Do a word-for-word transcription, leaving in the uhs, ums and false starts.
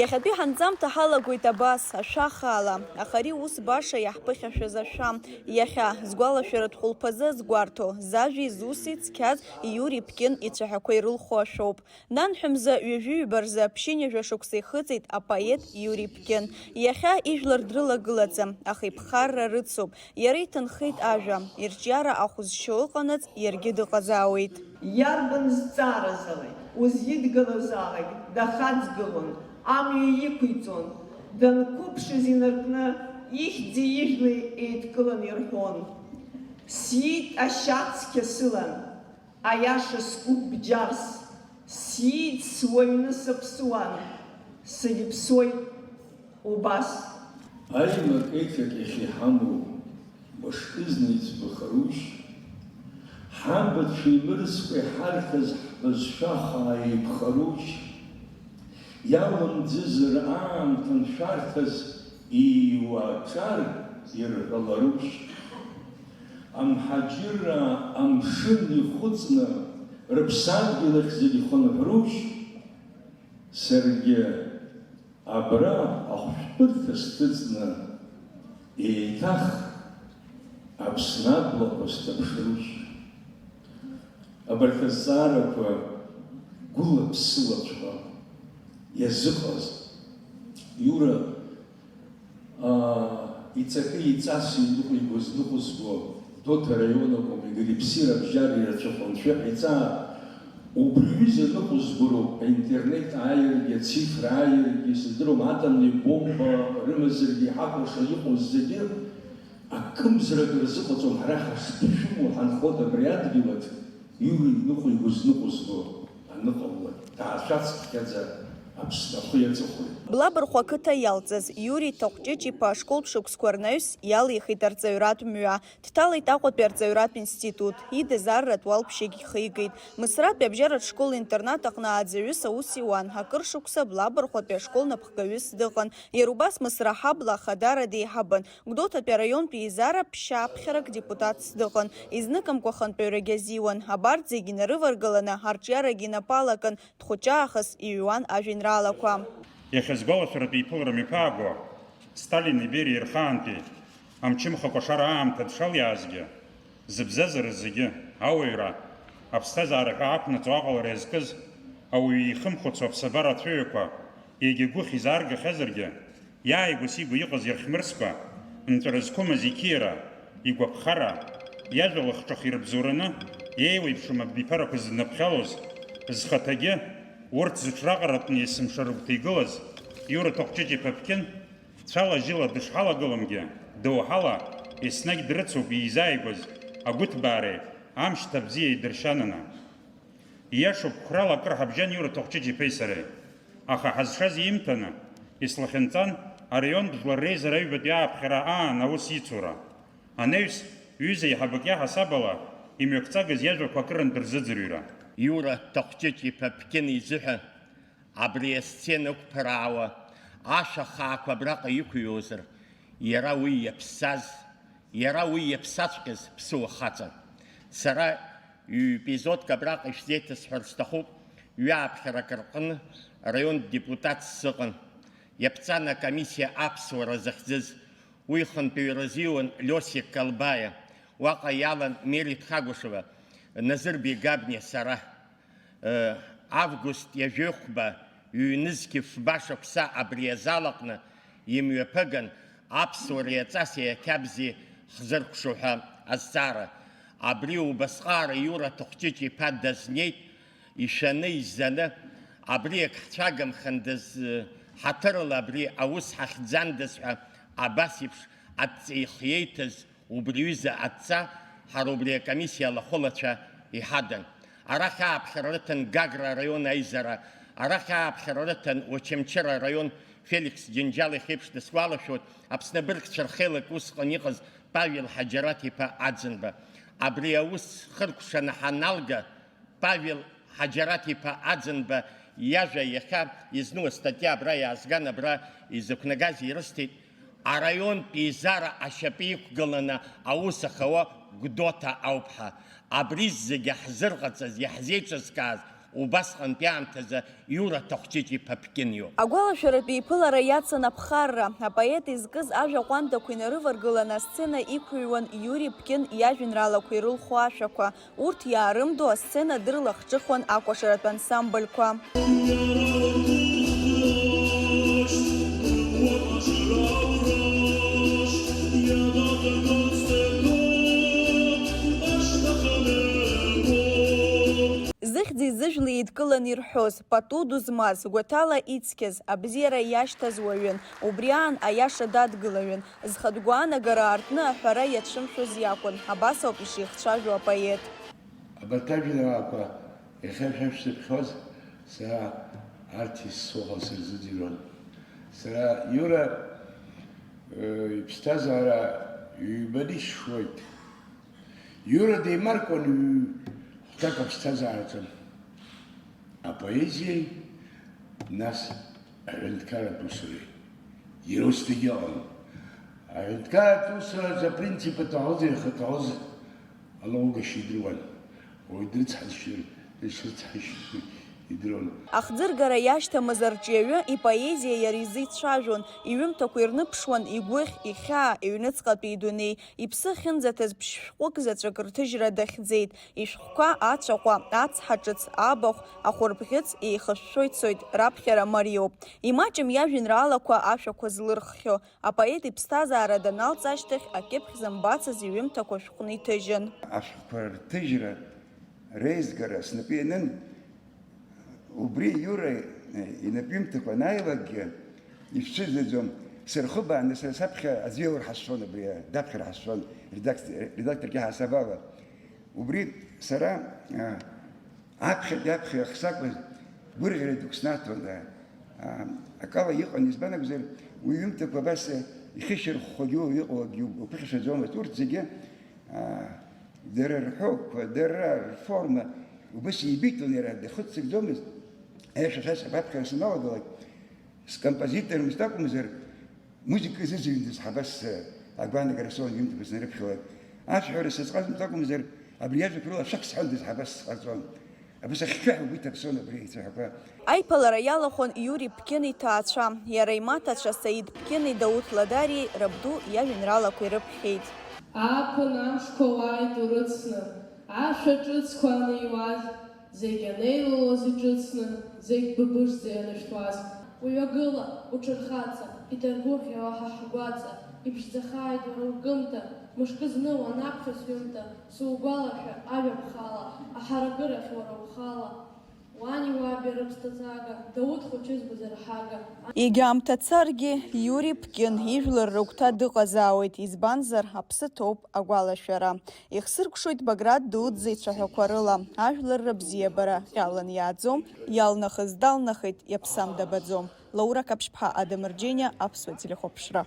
Иахьатәи ҳанҵамҭа ҳалагоит абас, ашәа хаала, аха ари ус баша иаҳԥыхьашәаз ашәа. Иахьа, згәалашәаратә хәылԥазы азгәарҭо, зажәеи зуси цқьаз Иури Ԥкьын ицәаҳәақәа ирылху ашәоуп. Нанҳәа мза ҩажәи ҩба рзы ԥшьынҩажәа шықәса ихыҵит апоет Иури Ԥкьын. Иахьа ижәлар дрылагылаӡам, аха иԥхарра рыцуп. Иара иҭынхеит ажәа, ирҿиара ахә зшьо ыҟанаҵ, иаргьы дыҟазаауеит. Иарбан зҵааразалак, узидгалазаалак дахаҵгылон, амҩа иқәиҵон, данқәыԥшыз инаркны, ихьӡи ижәлеи еидкылан ирҳәон. Сиит ашьац қьасылан, аиаша скуп бџьарс, сиит суаҩны саԥсуан, сагьыԥсуеит убас. Аимак-еиҿак иахьиҳамоу мышкызны иӡбахарушь? Ҳамбатәшәа имырӡкәа иҳарҭаз ҳбызшәа хаа еиқәхарушь? Иалымӡызар аамҭа ншәарҭаз ииуа аҿар ирҳәаларушь? Амҳаџьыраа амшын ихәыҵны рыԥсадгьыл ахь зегь ихынҳәрушь? Саргьы абра ахәшәтәырҭа сҭыҵны еиҭах Аԥсны аблақәа сҭаԥшырушь? Абарҭ азҵаарақәа гәыла-ԥсылаҵәҟьа иазыҟаз Иура, аа, иҵакы-иҵас иныҟәигоз ныҟәызго, Гәдоуҭа араион акәым, егьырҭ Иԥсира абжьара ирацәахо анцәа иаҳәаӡа, убри аҩыза ныҟәызго роуп, аинтернет ааиргьы, ацифра ааиргьы, сыздыруам, атомни бомба рымазаргьы иҳакәырша иҟоу зегьы, акымзарак рзыҟаҵом, ҳара ҳашԥшәымоу ҳанхоит абри адгьылаҿ, Иура иныҟәигоз ныҟәызго аныҟамлак, даацәацыԥхьаӡа Аԥсны ахы иаҵахоит. Блабырхәа ақыҭа иалҵыз Иури Ҭахәҷыҷ-иԥа ашколтә шықәсқәа рнаҩс иалихит арҵаҩратә мҩа, дҭалеит Аҟәатәи арҵаҩратә институт, идыз арратә уалԥшьагь ихигеит. Мысратәи абжьаратә школ-интернат аҟны ааӡаҩыс аус иуан, акыр шықәса Блабырхәатәи ашкол напхгаҩыс дыҟан, иара убас Мысра ҳабла ахадара деиҳабын, Гәдоуҭатәи араионтәи еизара ԥшьааԥхьарак депутатс дыҟан, изныкымкәа ахантәаҩрагьы азиуан, абарҭ зегь инарываргаланы арҿиарагьы инапы алакын, дхәыҷаахыс иҩуан ажәеинраалақәа. Иахьа сгәалашәаратәы иԥылара мҩаԥааго, Сталини Бериа ирхаантәи амчымха кәашара аамҭа дшалиаазгьы, зыбзазара зегьы, ауаҩра, аԥсҭазаара ҳәа ақәнаҵо аҟалара иазкыз, ауаҩы ихымхәыцуа аԥсабара ацәаҩақәа, егьа гәыхь изааргахьазаргьы, иааигәа-сигәа иҟаз ирхьмырсқәа, нҵәара зқәымыз иқьиара, игәаԥхара, иажәа лахҿых ирыбзоураны, иеиуеиԥшым абиԥарақәа зыднаԥхьалоз, зхаҭагьы, урҭ зыҽраҟаратәны есымша рыгәҭа игылаз, Иура Ҭахәҷыҷ-иԥа Ԥкьын, цәала-жьыла дышҳалагылоугьы, доуҳала, еснагь дрыцуп иизааигәаз агәыҭбаареи амшьҭа бзиеи дыршьананы. Ииашоуп, қәрала акыр ҳабжьан Иура Ҭахәҷыҷ-иԥеи сареи. Аха ҳазшаз иимҭаны, ислахьынҵан араионтә жәлар реизара аҩбатәи ааԥхьара аан аус ицура. Анаҩс, ҩыза еиҳабык иаҳасаб ала, имҩақәҵагаз иажәақәа акырынтә рзыӡырҩра. Иура Ҭахәҷыҷ-иԥа Ԥкьын изыҳәа абри асцена ықәԥараауа ашәа хаақәа абраҟа иқәыҩуазар, иара уи иаԥсаз, иара уи иаԥсаҵәҟьаз ԥсыуа хаҵан. Сара ҩ-епизодк абраҟа ишәзеиҭасҳәар сҭахуп, ҩы ааԥхьарак рҟны араионтә депутатс сыҟан. Иаԥҵан акомиссиа аԥсуара захьӡыз, уи хантәаҩра азиуан Лиосик Калбаиа, уаҟа иалан Мери Тхагәышева, Назырбеи Габниа, сара. Август ҩажәихәба, ҩнызқь фба шықәса абри азал аҟны имҩаԥыган, аԥсуареи аҵаси ақьабзи хзыркәшо ҳәа азҵаара. Абри убасҟаара Иура Ҭахәҷыҷ-иԥа дазнеит, ишәаны, изаны, абри ак ҳцәагамхандаз, ҳаҭырла абри аус ҳахьӡандаз ҳәа абас еиԥш адҵа ихиеиҭаз Убри аҩыза адҵа ҳара убри акомиссиа алахәылацәа иҳадан. Арахь ааԥхьара рыҭан Гагра араион аизара, арахь ааԥхьара рыҭан Очамчыра араион Феликс Џьынџьал иахьеиԥш дысгәалашәоит, Аԥсны абыргцәа рхеилак усҟан иҟаз Павел Ҳаџьараҭ-иԥа Аӡынба. Абри аус хыркәшаны ҳаналга, Павел Ҳаџьараҭ-иԥа Аӡынба иажәа иахьа изну астатиа абра иаазган, абра изықәнагаз ирысҭеит, араионтә еизара ашьапы иқәгыланы аус ахауа Гәдоуҭа ауп ҳәа. Абри зегьы ҳзырҟаҵаз, иаҳзеиҿызкааз Убасҟантәи аамҭазы Иура Ҭахәҷыҷ-иԥа Ԥкьын иоуп. Агәалашәаратә еиԥылара иацын аԥхарра. Апоет изкыз ажәа ҟәандақәа инарываргыланы асцена иқәыҩуан Иури Ԥкьын иажәеинраалақәа ирылху ашәақәа. Урҭ иаарымдо асцена дырлахҿыхуан акәашаратә ансамбльқәа. Зыхьӡи зыжәлеи еидкыланы ирҳәоз, пату ду змаз, гәаҭала ицқьаз, абзиара иашьҭаз уаҩын, убри аан аиаша дадгылаҩын, зхатә гәаанагара аартны аҳәара иацәымшәоз иакәын, абас ауп ишихцәажәо апоет. Абарҭ ажәеинраалақәа иахьа шәа шәзыԥхьоз сара арҭ исцәоуха сырзыӡырҩуан. Сара Иура, э, иԥсҭазаара ҩбаны исшьуеит. Иура деимаркуан ҩ-, хәҭак аԥсҭазаараҿы. Апоезиеи, нас, аҳәынҭқарратә усуреи. Иара ус дагьыҟам. Аҳәынҭқарратә усураҿы апринцип аҭахозар ихаҭахоз алоугашьа идыруан. Уаҩ дрыцҳазшьыр, дышрыцҳашьыр идыруан. Ахӡыргара иашьҭамыз арҿиаҩы ипоезиа иара изы ицәажәон, иҩымҭақәа ирныԥшуан игәыхь, ихьаа, иҩныҵҟатәи идунеи. Иԥсы ахьынӡаҭаз ԥшь-шәҟәык заҵәык рҭыжьра дахьӡеит. Ишәҟәқәа Ацәаҟәа, Ацҳа ҿыц, Абахә, Ахәырбӷьыц еихышәшәо ицоит, раԥхьара мариоуп. Имаҷым иажәеинраалақәа ашәақәа злырххьо. Апоет иԥсҭазаара даналҵ ашьҭахь, акьыԥхь зымбацыз иҩымҭақәа шәҟәны иҭыжьын. Ашәҟәқәа рҭыжьра, реизгара снапы ианын, убри Иура инапҩымҭақәа анааилакгьы, ишәцәыӡӡаӡом, сырхыбааны сара саԥхьа аӡәы иоур ҳазшон, абри даԥхьар ҳазшон, редакци-, редакторгьы ҳасабала. Убри сара, а, аԥхьатәи аԥхьа ахсакәыз гәырӷьара дук снаҭон, а, а, акала иҟан, избан акәзар, уи ҩымҭақәа абас ихьышьарххогьы иҟоугьы уԥыхьашәаӡомызт. Урҭ зегьы, а, дара рҳәоуқәа, дара рформа убас еибиҭон, иара дахыццакӡомызт. Аиаша шәасҳәап, аԥхьара саналагалак, скомпозитормызт акәымзар, музыка зыӡырҩындаз ҳабас, агәаанагара соуан ҩымҭақәа снарыԥхьалак. Ашәҳәара сазҟазамҵ акәымзар, абри иажәақәа рыла шәак сҳәондаз ҳабас сҟарҵон. Абас ахьхьаҳәа угәы иҭаԥсон абри ицәаҳәақәа. Аиԥылара иалахәын Иури Ԥкьын иҭаацәа, иара имаҭацәа Саид Ԥкьыни Дауҭ Ладариеи рабду иажәеинраалақәа ирыԥхьеит. Ааԥын амшқәа уааит урыцны, ашәа ҿыцқәа анеиуаз, зегь анеилылоз иҿыцны, зегь быбжӡа ианышәҭуаз. Уҩагыла, уҽырхаҵа, иҭаргәырӷьауа ҳа ҳгәаҵа, иԥшӡахааит уара укымҭа, мышкы зны уанаԥхьо сҩымҭа, сугәалашәа ажәа ԥхала, аҳаракырахь уара ухала. Уани уаби рыԥсҭазаага, Дауҭ хәыҷызбаз арҳага. Егьа аамҭа царгьы, Иури Ԥкьын ижәлар рыгәҭа дыҟазаауеит, избанзар, аԥсы ҭоуп агәалашәара. Ихсыркәшоит Баграт дуӡӡа ицәаҳәақәа рыла, ажәлар рыбзиабара ҟьалан иааӡом, иалнахыз далнахит, иаԥсам дабаӡом. Лаура Каԥшьԥҳа, Адам Рџьениа, Аԥсуа телехәаԥшра.